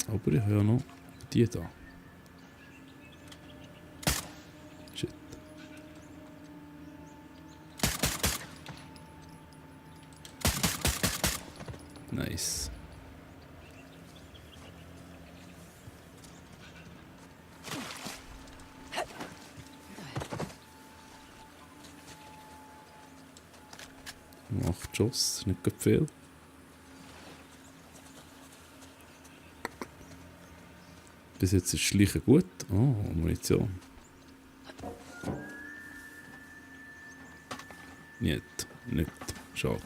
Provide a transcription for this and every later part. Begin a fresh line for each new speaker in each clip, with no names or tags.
Aber ich habe ja noch die da. Shit. Nice. Noch 8 Schuss, nicht gerade viel. Bis jetzt ist Schleichen gut. Oh, Munition. Nicht. Schade.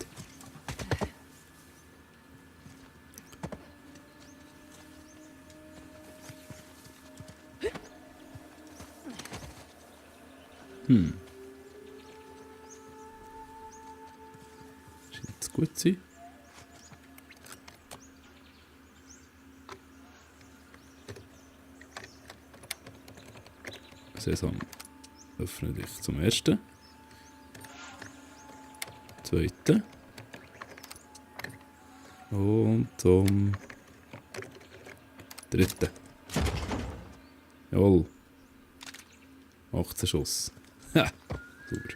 Scheint es gut zu sein. Sesam, öffne dich zum ersten. Zweiten. Und zum dritten. Jawohl. 18 Schuss. Ha! Super.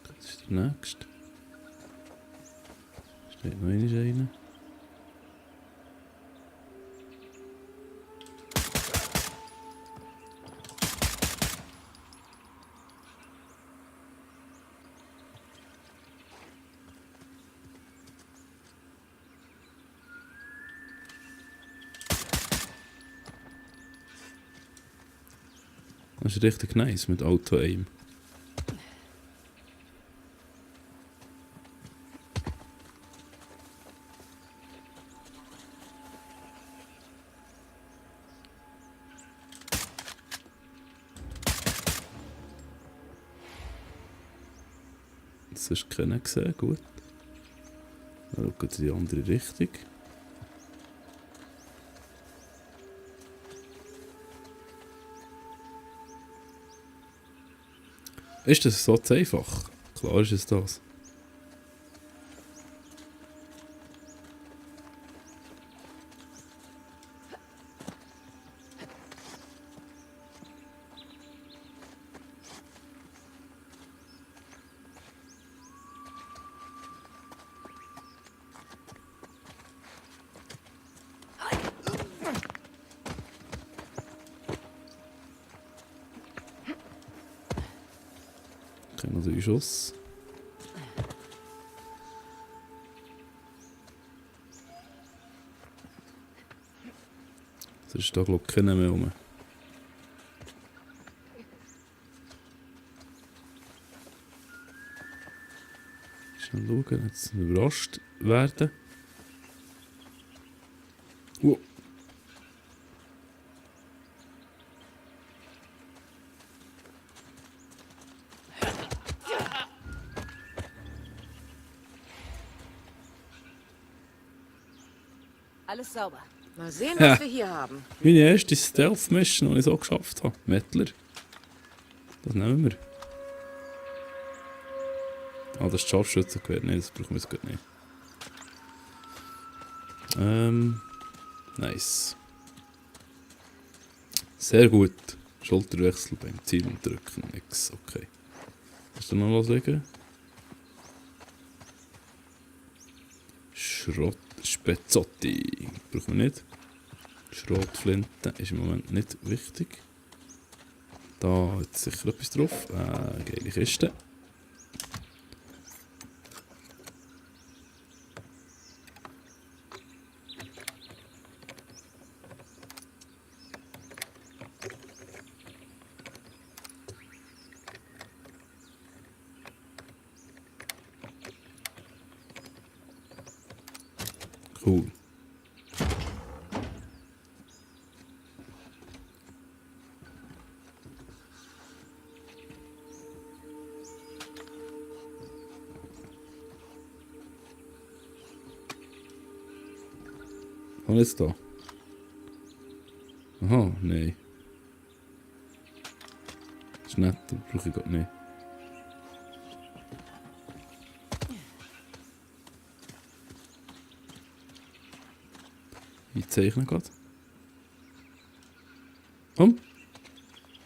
Das ist der nächste. Steht noch einer. Das ist richtig nice mit Auto-Aim. Das ist keiner gesehen, gut. Dann schauen sie in die andere Richtung. Ist das so einfach? Klar ist es das. Noch 3 Schuss. Es ist da glaube ich keiner mehr rum. Schnell schauen, jetzt überrascht werden.
Alles sauber.
Mal sehen, was wir hier haben.
Meine erste Stealth-Mission, die ich so geschafft habe. Mettler. Das nehmen wir. Ah, das ist Scharfschützengewehr. Nein, das brauchen wir jetzt gerade nicht. Nice. Sehr gut. Schulterwechsel beim Zielen drücken. Nix, okay. Kannst du noch loslegen? Schrott Spezzotti. Brauchen wir nicht. Schrotflinte ist im Moment nicht wichtig. Da hat sicher etwas drauf. Geile Kiste. Cool. Was ist da? Aha, nein. ist nett, aber brauche ich gerade nicht. Ich zeichne gerade. Komm.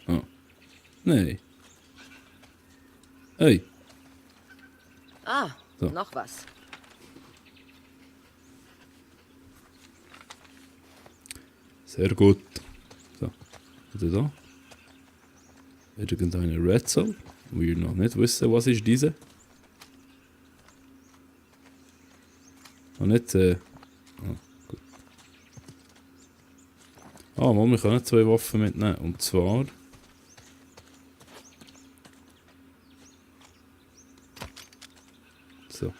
Ah. Nein. Hey.
Ah,
So.
noch was.
Sehr gut. So. Oder da. Irgendeine Rätsel. Wir noch nicht wissen, was ist diese. Und nicht, gut. Ah, Mann, wir können 2 Waffen mitnehmen. Und zwar... So.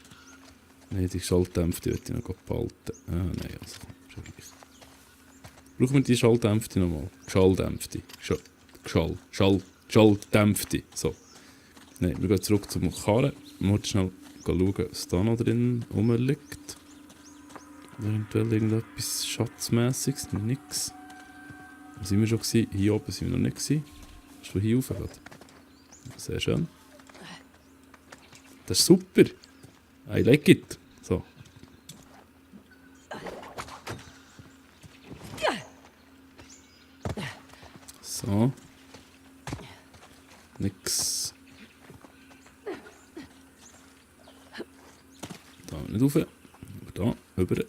Nein, die Schalldämpfe die möchte ich noch behalten. Ah, nein, also, schon gleich. Brauchen wir die Schalldämpfte nochmal? Schalldämpfte. Schalldämpfte. So. Nein, wir gehen zurück zum Karren. Wir müssen schnell schauen, was da noch drin rumliegt. Eventuell irgendetwas Schatzmäßiges. Nix. Wo sind wir schon gewesen? Hier oben sind wir noch nicht gewesen. Hast du hier rauf gerade? Sehr schön. Das ist super. I like it. So. So. Nix. Da nicht rauf. Da, rüber.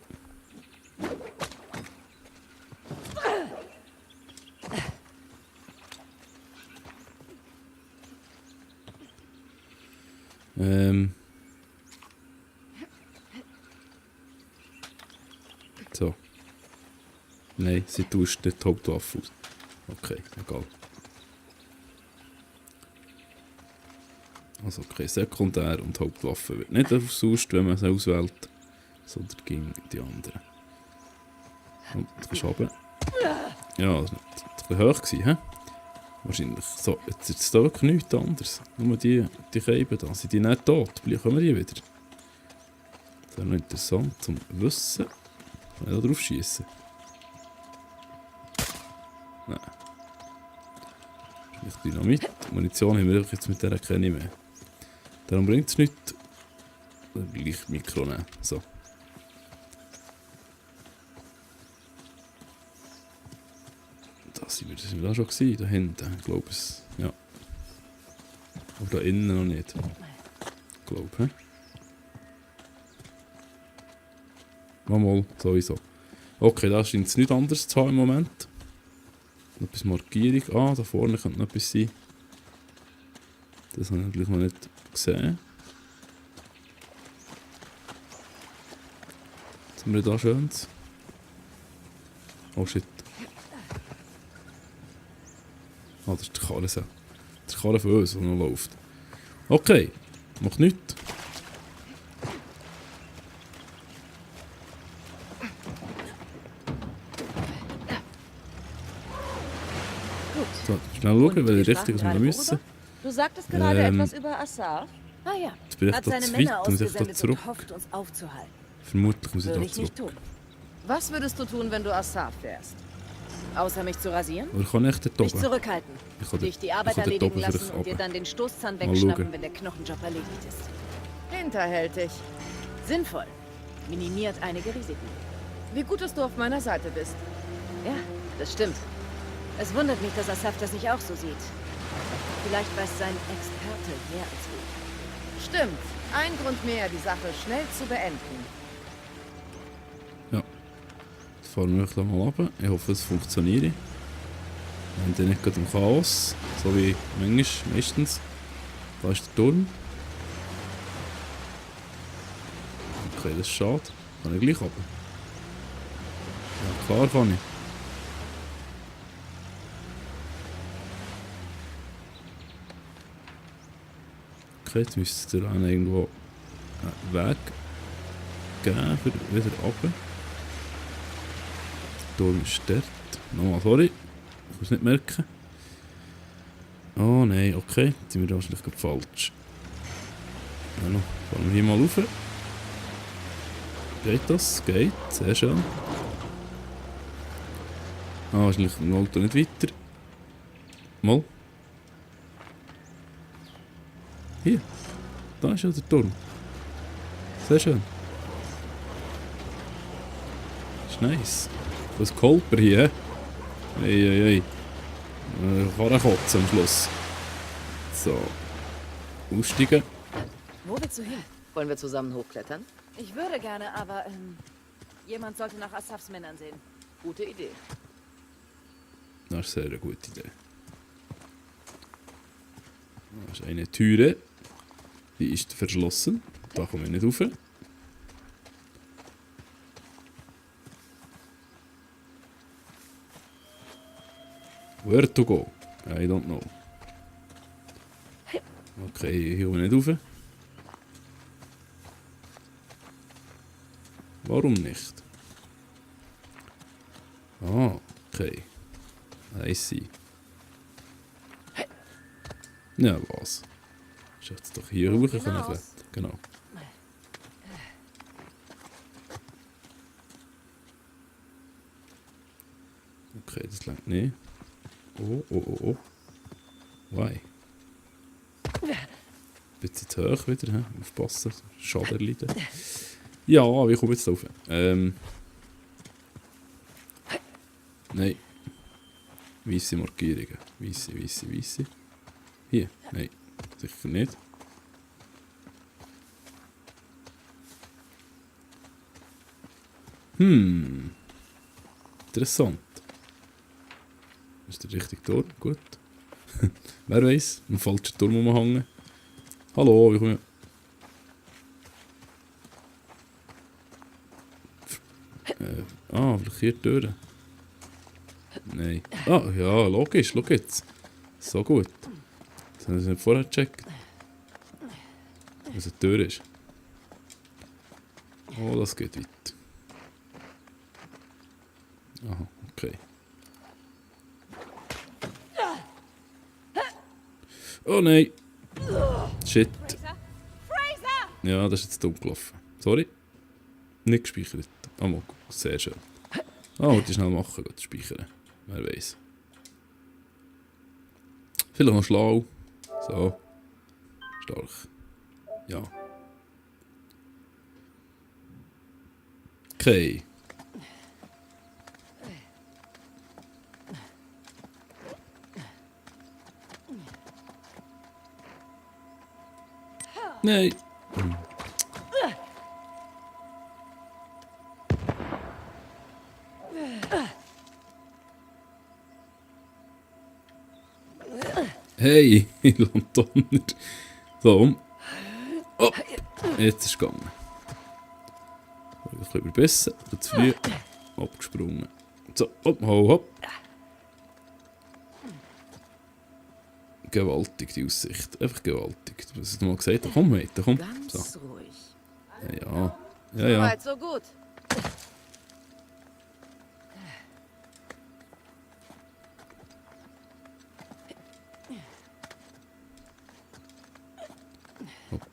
So. Nein, sie tauscht nicht die Hauptwaffe aus. Okay, egal. Also okay, Sekundär und Hauptwaffe wird nicht austauscht, wenn man sie auswählt, sondern gegen die anderen. Und du kannst runter. Ja, das war ein bisschen hoch gewesen, hä? Wahrscheinlich. So, jetzt ist es da wirklich nichts anderes. Nur die Käben da, sind die nicht tot? Vielleicht kommen die wieder. Das wäre noch interessant zum Wissen. Kann ich da drauf schießen? Nein. Vielleicht Dynamit. Munition haben wir jetzt mit der keine mehr. Darum bringt es nichts. Gleich Mikro nehmen. So. Das sind wir da schon gewesen, da hinten. Ich glaube es. Ja. Aber da innen noch nicht. Ich glaube, hä? Mal, sowieso. Okay, da scheint es nichts anderes zu haben im Moment. Noch etwas Markierung. Ah, da vorne könnte noch etwas sein. Das habe ich natürlich noch nicht gesehen. Was haben wir da Schönes? Oh shit. Ah, das ist der Karren. Das ist der Karren von uns, der noch läuft. Okay, macht nichts. So, schnell schauen, welche Richtung wir müssen.
Du sagtest gerade etwas über Assar? Ah ja.
Jetzt bin ich
Hat
da
seine
zu
Männer
weit, muss ich da
ausgesendet
zurück.
und hofft, uns aufzuhalten.
Vermutlich muss ich
Würde
da
ich nicht
zurück.
tun.
Was würdest du tun, wenn du Assaf wärst?
Außer mich zu rasieren?
Aber ich kann nicht dort
Nicht
oben.
zurückhalten.
Ich kann
Dich die
ich
Arbeit
kann dort
erledigen
oben
lassen
vielleicht
und dir
runter.
dann den Stoßzahn
Mal
wegschnappen,
schauen.
wenn der Knochenjob erledigt ist.
Hinterhältig.
Sinnvoll. Minimiert einige Risiken.
Wie gut, dass du auf meiner Seite bist.
Ja, das stimmt. Es wundert mich, dass Asaf das nicht auch so sieht. Vielleicht weiß sein Experte mehr als ich.
Stimmt. Ein Grund mehr, die Sache schnell zu beenden.
Ja. Jetzt fahren wir da mal runter. Ich hoffe, es funktioniert. Wir haben dann nicht gerade im Chaos. So wie meistens. Da ist der Turm. Okay, das ist schade. Kann ich gleich runter? Ja, klar kann ich. Okay, jetzt müsste es da irgendwo einen Weg geben, für wieder runter. Der Turm ist dort. Nochmal, sorry. Ich muss es nicht merken. Oh nein, okay. Jetzt sind wir wahrscheinlich gerade falsch. Ja, noch. Fahren wir hier mal rauf. Geht das? Geht. Sehr schön. Ah, wahrscheinlich im Auto nicht weiter. Mal. Hier. Da ist ja der Turm. Sehr schön. Ist nice. Was Kolper hier, hä? Ei. Kann kotzen am Schluss. So. Aussteigen.
Wo willst du hin?
Wollen wir zusammen hochklettern?
Ich würde gerne, aber jemand sollte nach Asafs Männern sehen.
Gute Idee.
Das ist eine sehr gute Idee. Da ist eine Türe. Die ist verschlossen. Da komme ich nicht rauf. Where to go? I don't know. Okay, hier komme ich nicht rauf. Warum nicht? Ah, okay. I see. Ja, was? Ich hätte doch hier hoch können klettern. Genau. Okay, das langt nicht. Oh. Why? Bisschen zu hoch wieder, he? Aufpassen, Schaden erleiden. Ja, wie komme ich jetzt rauf? Nein. Weisse Markierungen. Weisse. Hier? Nein, sicher nicht. Interessant. Ist der richtige Turm? Gut. Wer weiß, ein falscher Turm umhängen. Hallo, wie komme ich? Vielleicht hier Türen. Nein. Ah, ja, logisch, schau jetzt. So gut. Das haben wir nicht vorher gecheckt. Was eine Tür ist. Oh, das geht weit. Aha, okay. Oh nein! Shit. Ja, das ist jetzt dumm gelaufen. Sorry. Nicht gespeichert. Oh, sehr schön. Wollte ich schnell machen, gut speichern. Wer weiß. Vielleicht noch schlau. So. Stark. Ja. Okay. Nein. Hey, Lantoner. So. Oh, jetzt ist es gegangen. Ein bisschen überbissen, zu früh abgesprungen. So, hopp. Gewaltig, die Aussicht. Einfach gewaltig. Du hast es mal gesagt, komm weiter, komm.
Ganz
So.
ruhig.
Ja.
Soweit, so gut.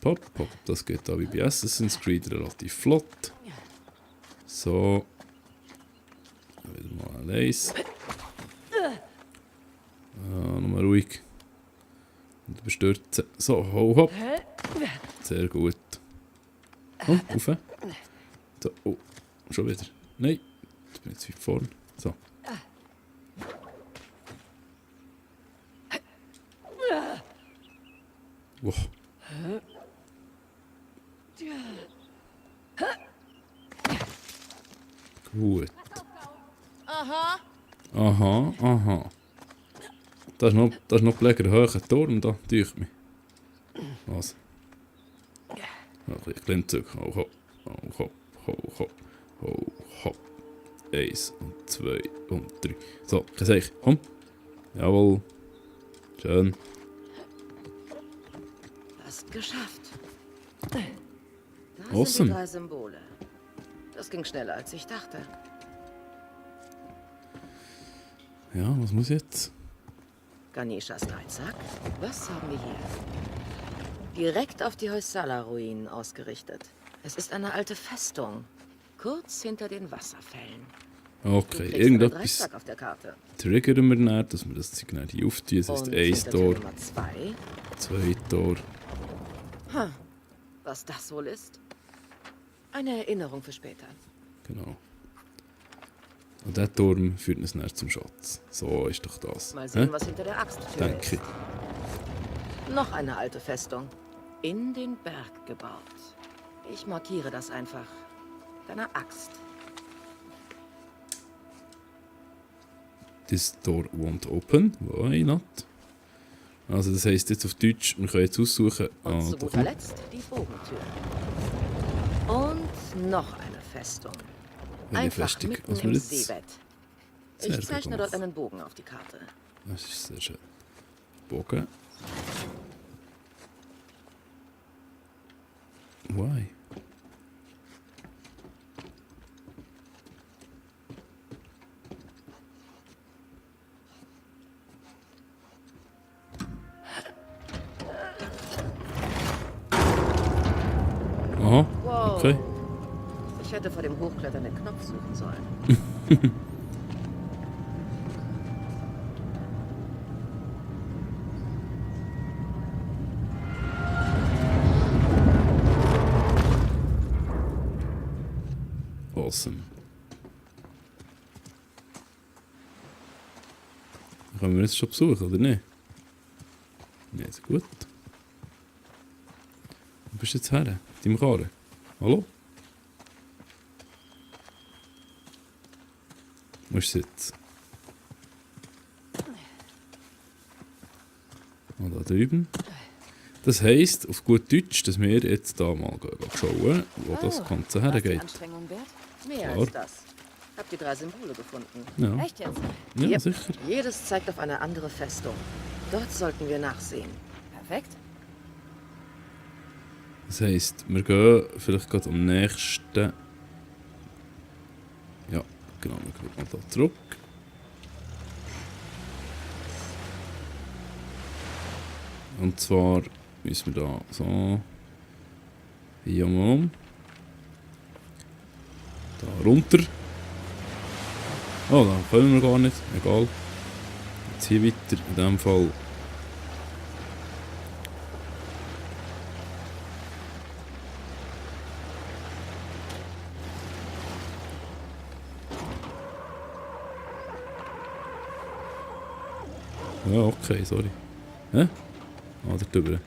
Hopp. Das geht da wie bei Assassin's Creed relativ flott. So. Wieder mal ein Lace. Nochmal ruhig. Und überstürzen. So, hopp. Sehr gut. Oh, rauf. So, oh, schon wieder. Nein, jetzt bin ich zu weit vorne. So. Wow. Gut.
Aha.
Aha. Das ist noch ein hoher Turm, da täuscht mich. Was? Noch ein bisschen zurück. Hopp. 1 und 2 und 3. So, ich sage, komm. Jawohl. Schön.
Fast geschafft. Da
Awesome.
sind die 3 Symbole. Das ging schneller, als ich dachte.
Ja, was muss jetzt?
Ganeshas Dreizack. Was haben wir hier? Direkt auf die Hoysala-Ruinen ausgerichtet. Es ist eine alte Festung. Kurz hinter den Wasserfällen.
Okay,
Den
irgendetwas
Dreizack auf der Karte.
triggern wir nicht, dass wir das Signal hier auftun. Das heisst
Und
1
hinter Tür
Tor,
Nummer 2.
2 Tor,
Was das wohl ist? Eine Erinnerung für später.
Genau. Und der Turm führt uns näher zum Schatz. So ist doch das.
Mal sehen, was hinter der Axttür
Denke ich.
ist. Noch eine alte Festung. In den Berg gebaut. Ich markiere das einfach. Deine Axt.
This door won't open. Why not? Also das heisst jetzt auf Deutsch, wir können jetzt aussuchen.
Und zu
da
guter
kommt-
Letzt die Bogentür. Und noch eine Festung.
Welche
Einfach
Festung?
mitten
Was wir
im
jetzt
Seebett.
sehr
Ich
gut
zeichne dort
gemacht.
einen Bogen auf die Karte.
Das ist sehr schön. Bogen. Why? Aha,
Wow.
okay.
Ich hätte vor dem Hochklettern den Knopf suchen sollen.
Awesome. Können wir jetzt schon besuchen, oder nicht? Nicht so gut. Wo bist du jetzt her? Deinem Karren? Hallo? Wo ist es jetzt? Ah, da drüben. Das heisst, auf gut Deutsch, dass wir jetzt da mal schauen, wo das Ganze
War es die
hergeht.
Anstrengung wert?
Mehr
Klar.
als das. Habt ihr 3 Symbole gefunden?
Ja,
Echt jetzt?
ja
Yep.
sicher.
Jedes zeigt auf eine andere Festung. Dort sollten wir nachsehen.
Perfekt.
Das heisst, wir gehen vielleicht gerade am nächsten. Ja, genau, wir gehen mal da zurück. Und zwar müssen wir da so. Hier mal um. Da runter. Oh, da können wir gar nicht. Egal. Jetzt hier weiter. In dem Fall. Ja, okay, sorry. Hä? Ah, da drüber.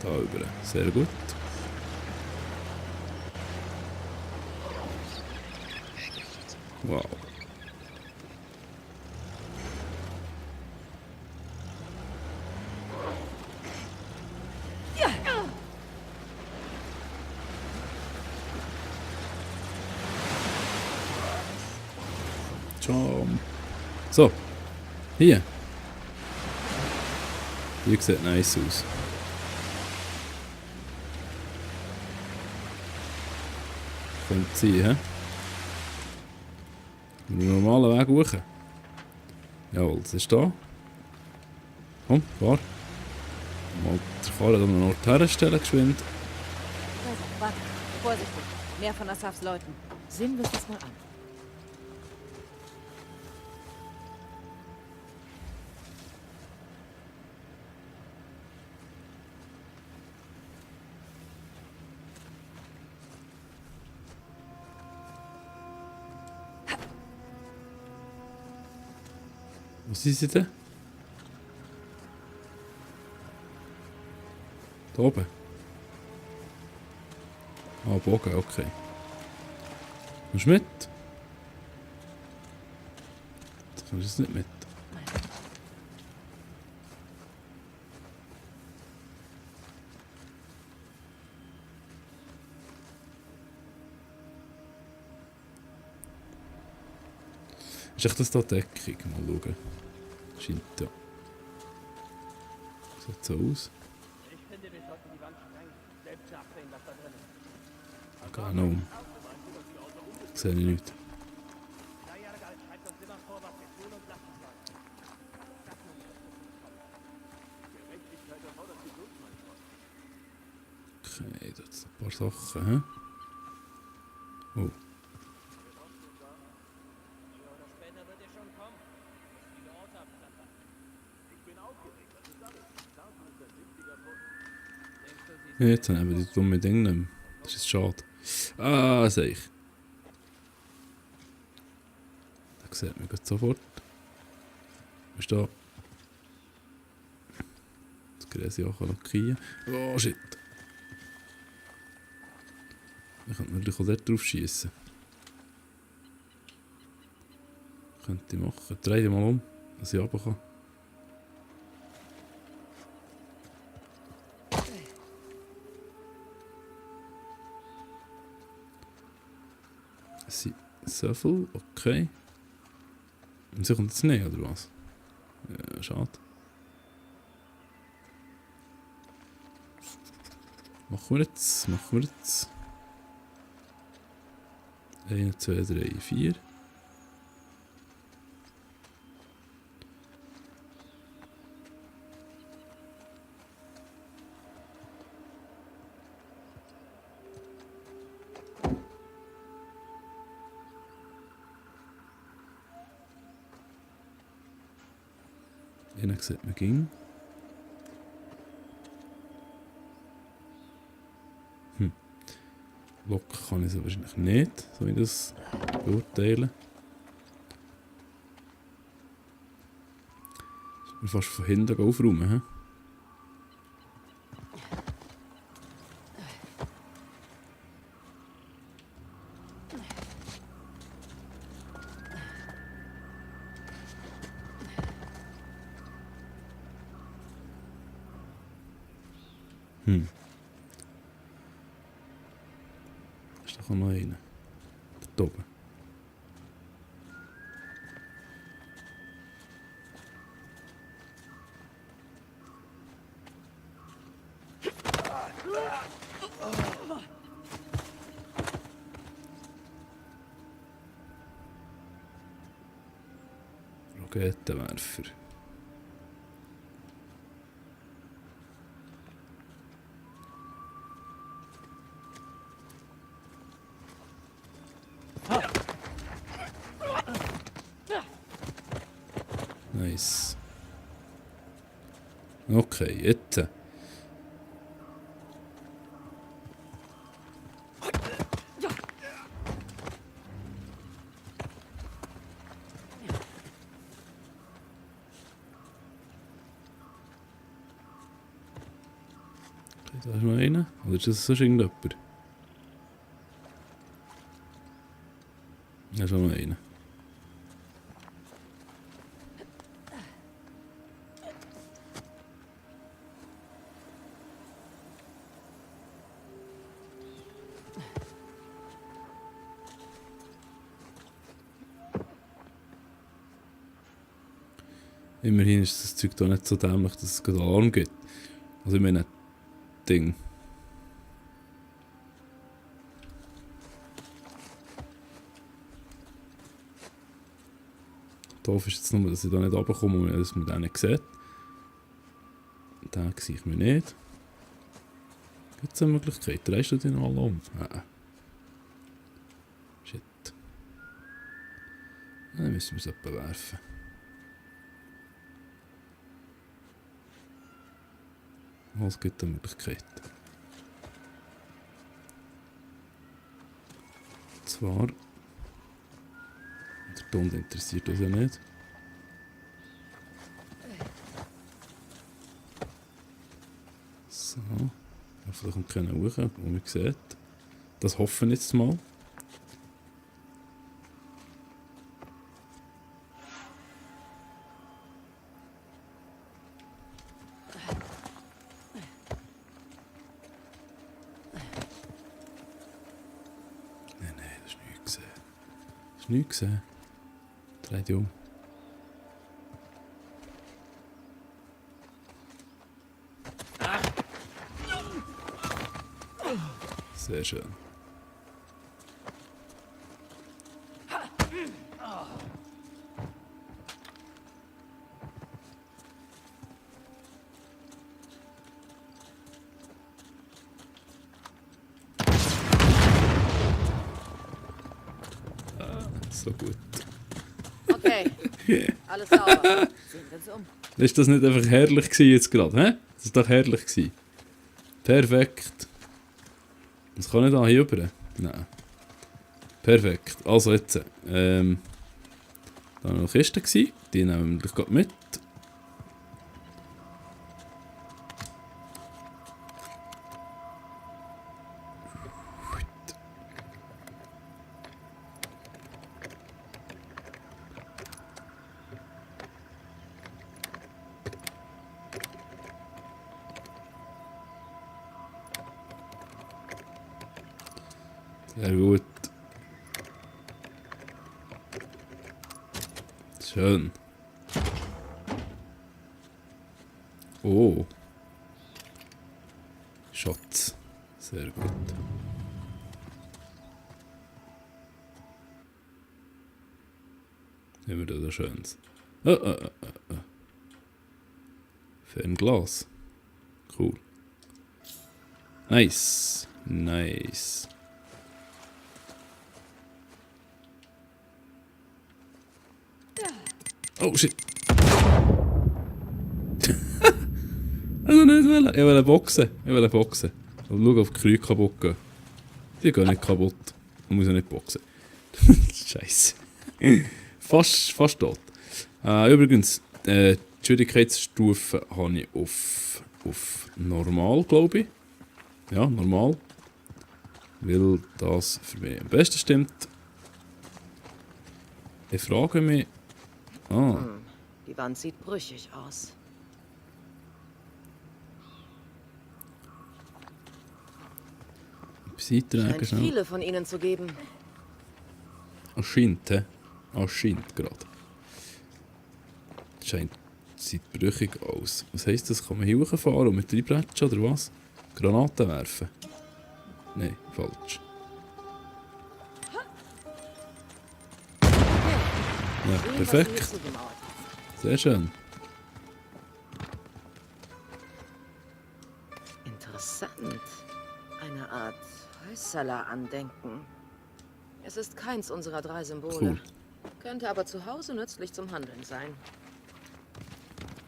Da über. Sehr gut. Wow. Jump. So. Hier. Hier sieht nice aus. Könnte sein, hä? Den normalen Weg hoch. Jawohl, das ist da. Komm, fahr. Mal die Karre an einen Ort herstellen, geschwind.
Also, warte. Vorsichtig. Mehr von Asafs Leuten.
Sehen wir es uns mal an.
Wo sind sie denn? Da oben. Ah, Bogen, okay. Kommst du mit? Du kommst jetzt nicht mit. Ist echt das da die Deckung? Mal schauen. Scheint ja. Sieht so aus.
Ich finde, wir sollten die Wand sprengen. Selbst nachsehen, was da drin ist.
Keine Ahnung. Sehe ich nicht.
3 Jahre alt schreibt uns immer vor, was wir tun und lassen sollen. Gerechtigkeit erfordert die Blutmannschaft.
Okay, das sind ein paar Sachen. Hä? Oh.
Früher oder später wird er schon kommen. Muss viele Orte abklappern. Ich bin aufgeregt, das ist alles. Tartu ist ein wichtiger Punkt. Denkst du, sie
Jetzt haben wir die dumme Dinge nicht mehr. Das ist schade. Ah, sehe ich. Da sieht man gerade sofort. Was ist da? Das Gräse auch lackieren. Oh, shit. Ich könnte natürlich auch dort drauf schießen. Könnte ich machen. Dreh dich mal um, dass ich runter kann. So viel, okay. Und sie kommt jetzt nicht, oder was? Ja, schade. Machen wir jetzt. 1, 2, 3, 4. Ihnen sieht man ging. Locken kann ich sie wahrscheinlich nicht, so wie ich das beurteile. Ich bin fast von hinten aufräumen. He? Ist doch auch noch einer. Da oben. Raketenwerfer. Nice. Okay, jetzt. Da ist noch einer. Oder ist das sonst irgendjemand? Da ist noch einer. Immerhin ist das Zeug da nicht so dämlich, dass es gerade Alarm gibt. Also ich meine, Ding. Doof ist jetzt nur, dass ich da nicht runterkomme und dass man den nicht sieht. Den sehe ich mir nicht. Gibt es eine Möglichkeit? Drehst du den alle um? Nein. Shit. Dann müssen wir es etwa werfen. Es gibt eine Möglichkeit. Zwar, der Ton interessiert uns ja nicht. So, vielleicht kommt keiner hoch, wo man sieht. Das hoffen wir jetzt mal. Nichts gesehen. Dreh dich um. Sehr schön. So gut.
Okay, alles sauber. Sehen wir uns um.
Ist das nicht einfach herrlich gewesen jetzt gerade, hä? Das ist doch herrlich gewesen. Perfekt. Das kann nicht hier rüber. Nein. Perfekt. Also jetzt, da war noch eine Kiste gewesen. Die nehmen wir gleich mit. Sehr gut. Schön. Oh. Schatz. Sehr gut. Haben wir da was Schönes. Fernglas. Cool. Nice. Nice. Oh shit. Also nicht wollen. Ich will boxen. Und schau auf die Krüge kaputt gehen. Die gehen nicht kaputt. Man muss ja nicht boxen. Scheiße. Fast tot. Übrigens, die Schwierigkeitsstufe habe ich auf normal, glaube ich. Ja, normal. Weil das für mich am besten stimmt. Ich frage mich.
Die Wand sieht brüchig aus.
Seiträger
Scheint
schnell.
viele von ihnen zu geben.
Anscheinend, hä? Anscheinend gerade. Sieht brüchig aus. Was heisst das? Kann man hier hochfahren und mit reinbretschen oder was? Granaten werfen? Nein, falsch. Ja,
Sehen, was
perfekt.
hier zugemauert ist.
Sehr schön.
Interessant. Eine Art Häusserler-Andenken. Es ist keins unserer 3 Symbole.
Cool.
Könnte aber zu Hause nützlich zum Handeln sein.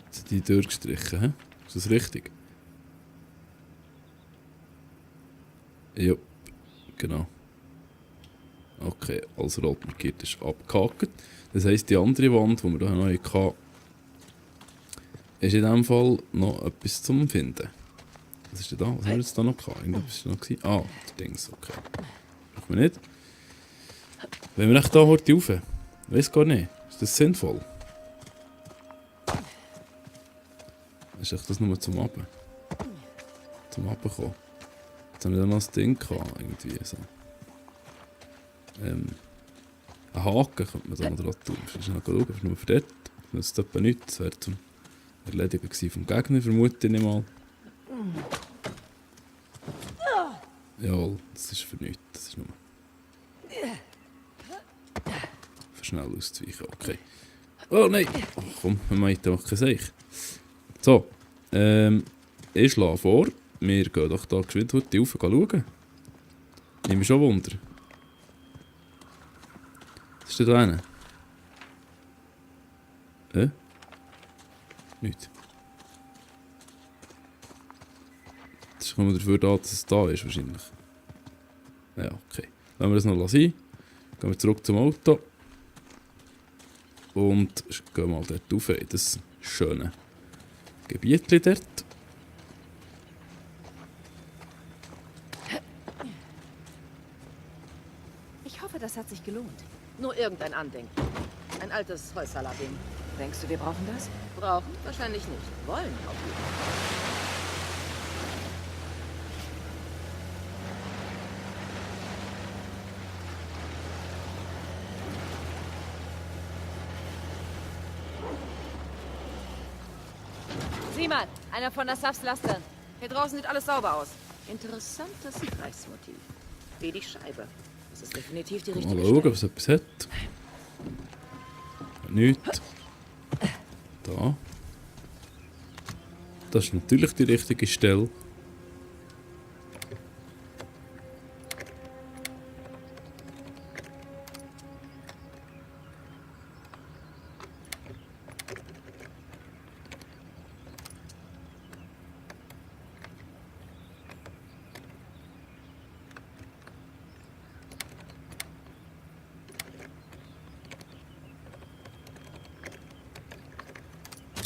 Jetzt die durchgestrichen, hä? Ist das richtig? Ja, genau. Okay, als rot markiert ist abgehakt. Das heisst, die andere Wand, die wir hier noch hatten, ist in diesem Fall noch etwas zum Finden. Was ist denn da? Was haben wir jetzt da noch gehabt? Irgendetwas war noch gewesen? Ah, das Dings, okay. Brauchen wir nicht. Wenn wir echt da heute rauf? Weiß gar nicht. Ist das sinnvoll? Ist echt das nur zum Abkommen? Zum Abkommen. Jetzt haben wir dann noch das Ding gehabt, irgendwie so. Einen Haken könnte man da noch dran tun. Ich muss noch schauen, ob nur für dort. Das nützt etwa nichts. Das wäre zum Erledigen vom Gegner, vermute ich mal. Jawohl, das ist für nichts. Das ist nur... Für schnell auszuweichen, okay. Oh nein! Oh, komm, man meint einfach kein Seich. So, ich schlage vor, wir gehen doch da geschwind heute rauf schauen. Nehme mich schon Wunder. Was ist denn da hinten? Nichts. Das kommt dafür da, dass es da ist wahrscheinlich. Ja, okay. Lassen wir das noch sein. Gehen wir zurück zum Auto. Und gehen mal dort rauf in das schöne Gebietchen dort.
Ich hoffe, das hat sich gelohnt.
Nur irgendein Andenken. Ein altes Häusserler-Ding.
Denkst du, wir brauchen das?
Brauchen? Wahrscheinlich nicht. Wollen auf jeden Fall.
Sieh mal, einer von Asafs Lastern.
Hier draußen sieht alles sauber aus. Interessantes Reichsmotiv. Wie die Scheibe. Das ist definitiv die
Mal
richtige
schauen,
Stelle.
ob es etwas hat. Nichts. Da. Das ist natürlich die richtige Stelle.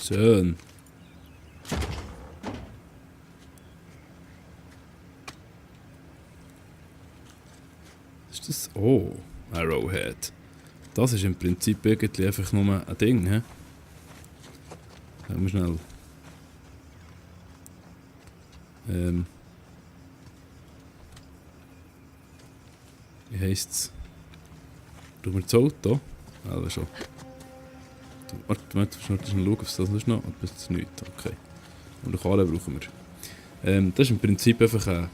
Schön. Was ist das? Oh, Arrowhead. Das ist im Prinzip irgendwie einfach nur ein Ding, hä? Schauen wir schnell. Wie heisst's? Tun wir das Auto? Also schon. Warte, schnell schauen, ob es das noch ist. Aber das ist nichts. Okay. Und die Karre brauchen wir. Das ist im Prinzip einfach eine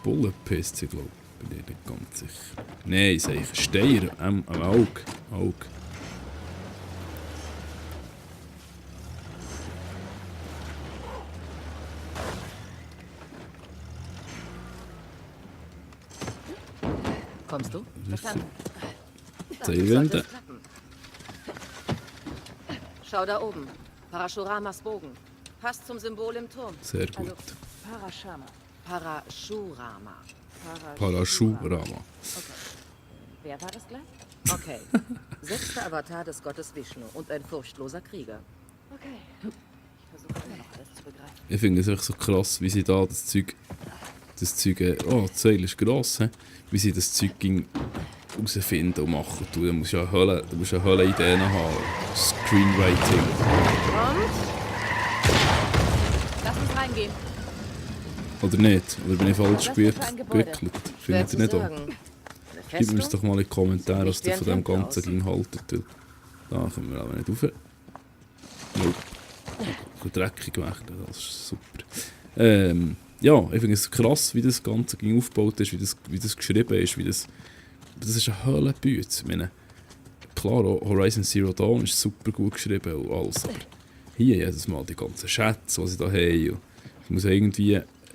Bullenpiste, glaube ich. Bin ich nicht ganz sicher. Nein, ich sage ein Steier am Auge.
Kommst du?
Verstanden.
Seilwinde.
Schau da oben. Parashuramas Bogen. Passt zum Symbol im Turm.
Sehr gut.
Also, Parashama.
Parashurama.
Parashurama.
Okay. Wer war das gleich?
Okay. 6. Avatar des Gottes Vishnu und ein furchtloser Krieger.
Okay. Ich versuche immer noch alles zu begreifen.
Ich finde es echt so krass, wie sie da das Zeug oh, das Seil ist gross, he? Wie sie das Zeug herausfinden und machen. Du musst ja Hölle-Ideen haben. Screenwriting.
Und? Lass uns reingehen.
Oder nicht? Oder bin ich falsch
Was ist das für ein Gebäude?
gewickelt?
Schwer
Findet
zu
ihr nicht auch?
sagen. Eine
Schreibt mir es
Festung?
doch mal in die Kommentare, was
Nicht
ihr
wie
von
ein
dem
Tempel
ganzen Ding haltet. Weil da können wir aber nicht rauf. Nope. Dreckig gemacht, das ist super. Ja, ich finde es krass, wie das ganze Ding aufgebaut ist, wie das geschrieben ist, das ist eine Höllenbüte. Ich meine, klar, Horizon Zero Dawn ist super gut geschrieben und alles, aber hier jedes Mal die ganzen Schätze, die sie da haben. Es muss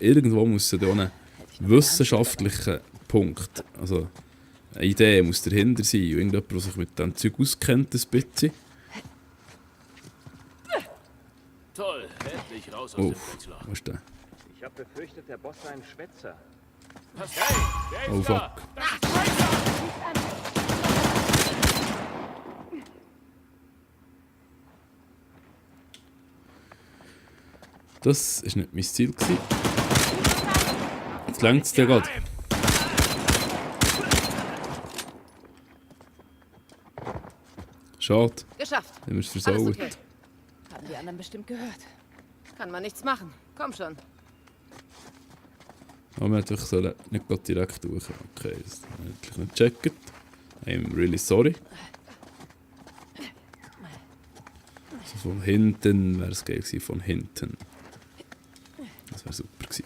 irgendwo muss da einen wissenschaftlichen Punkt, also eine Idee muss dahinter sein. Und irgendjemand, der sich mit diesem Zeug auskennt, ein bisschen.
Toll, endlich raus aus
Oh,
dem Wetzlar.
was ist der?
Ich habe befürchtet, der Boss sei ein Schwätzer.
Hey, wer
Oh
ist da?
fuck. Das war nicht mein Ziel. Jetzt längt es dir gerade. Schade,
Geschafft.
haben wir es
Alles
versaut.
okay.
Haben die anderen bestimmt gehört.
Kann man nichts machen. Komm schon.
Aber wir hätten sollen nicht gerade direkt durch. Okay, das habe ich nicht gecheckt. I'm really sorry. So von hinten wäre es geil gewesen, von hinten. Das wäre super gewesen.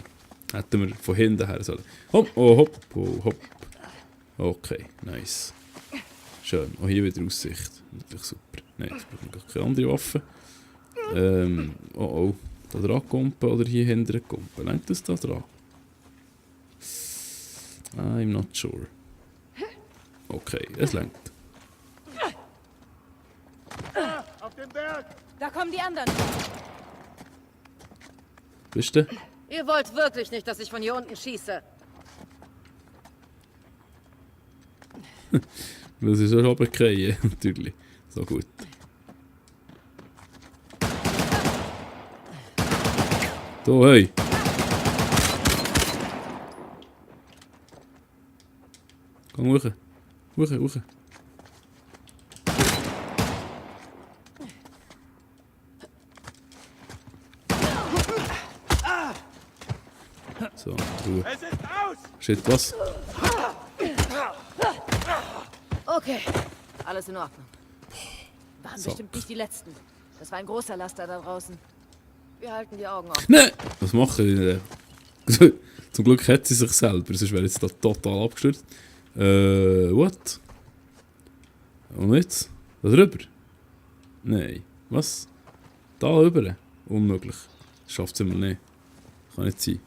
Hätten wir von hinten her sollen. Hopp, oh hopp, oh hopp. Okay, nice. Schön. Auch hier wieder Aussicht. Natürlich super. Nein, jetzt brauchen wir gar keine andere Waffe. Oh oh. Da dran kumpen oder hier hinten kumpen. Lenkt das da dran? I'm not sure. Okay, es lenkt.
Auf den Berg!
Da kommen die anderen.
Bist du?
Ihr wollt wirklich nicht, dass ich von hier unten schieße.
Das ist schon runtergefallen, natürlich. So gut. Da, hey! Komm hoch. Hoch, hoch. So, Ruhe.
Es ist aus!
Shit, was?
Okay. Alles in Ordnung.
Waren
So.
bestimmt nicht die letzten. Das war ein großer Laster da draußen.
Wir halten die Augen offen.
Nein! Was machen die denn? Zum Glück hat sie sich selber, sonst wäre jetzt da total abgestürzt. What? Und jetzt? Da drüber? Nein. Was? Da rüber? Unmöglich. Das schafft sie mal nicht. Kann nicht sein.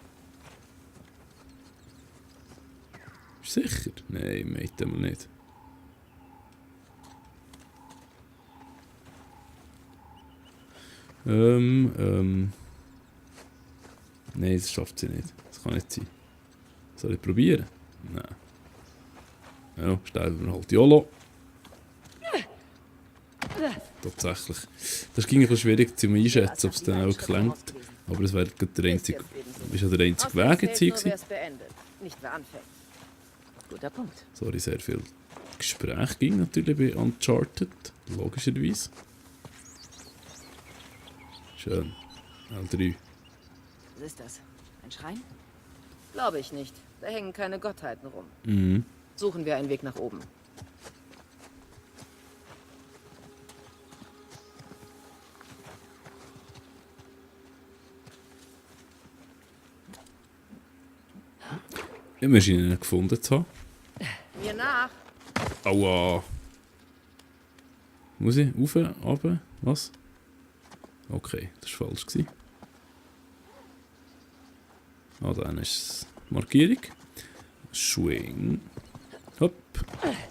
Ist sicher? Nein, mate mal nicht. Nein, das schafft sie nicht. Das kann nicht sein. Soll ich probieren? Nein. Ja, sterben wir halt YOLO. tatsächlich. Das ging ein bisschen schwierig zu einschätzen, ob es dann auch gelangt. Aber es wäre der einzige, ist ja der einzige Weg jetzt hier gewesen.
Beendet, nicht wer anfängt. Guter Punkt.
Sorry, sehr viel Gespräch ging natürlich bei Uncharted, logischerweise. Schön. L3.
Was ist das? Ein Schrein? Glaube ich nicht. Da hängen keine Gottheiten rum.
Mhm.
Suchen wir einen Weg nach oben.
Wir scheinen ihn gefunden zu haben.
Mir nach.
Aua. Muss ich? Rauf? Runter? Was? Okay, das war falsch gewesen. Ah, dann ist es Markierung. Swing. Hopp.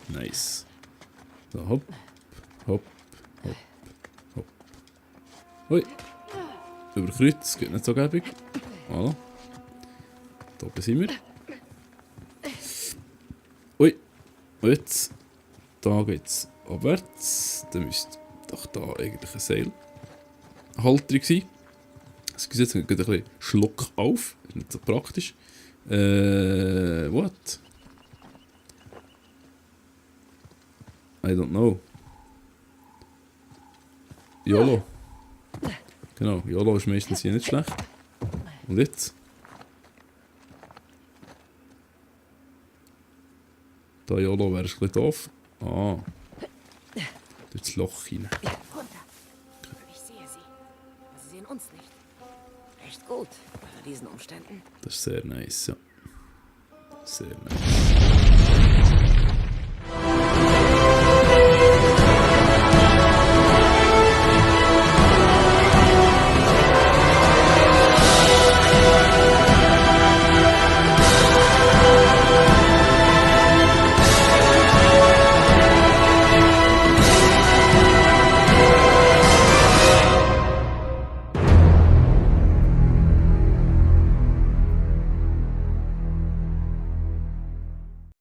Nice. So, hopp. Hopp. Hopp. Hopp. Hui. Über Kreuz, geht nicht so gäbig. Voilà. Da oben sind wir. Ui. Und jetzt. Da geht's abwärts. Da müsste doch da eigentlich ein Seilhalterung sein. Excuse, jetzt geht ein bisschen Schluck auf. Ist nicht so praktisch. What? I don't know. YOLO. Genau, YOLO ist meistens hier nicht schlecht. Und jetzt? Da YOLO wäre es ein bisschen doof. Ah. Durch das Loch hinein.
Runter. Ich sehe sie. Aber sie sehen uns nicht. Echt gut. Unter diesen Umständen.
Das ist sehr nice, ja. Sehr nice.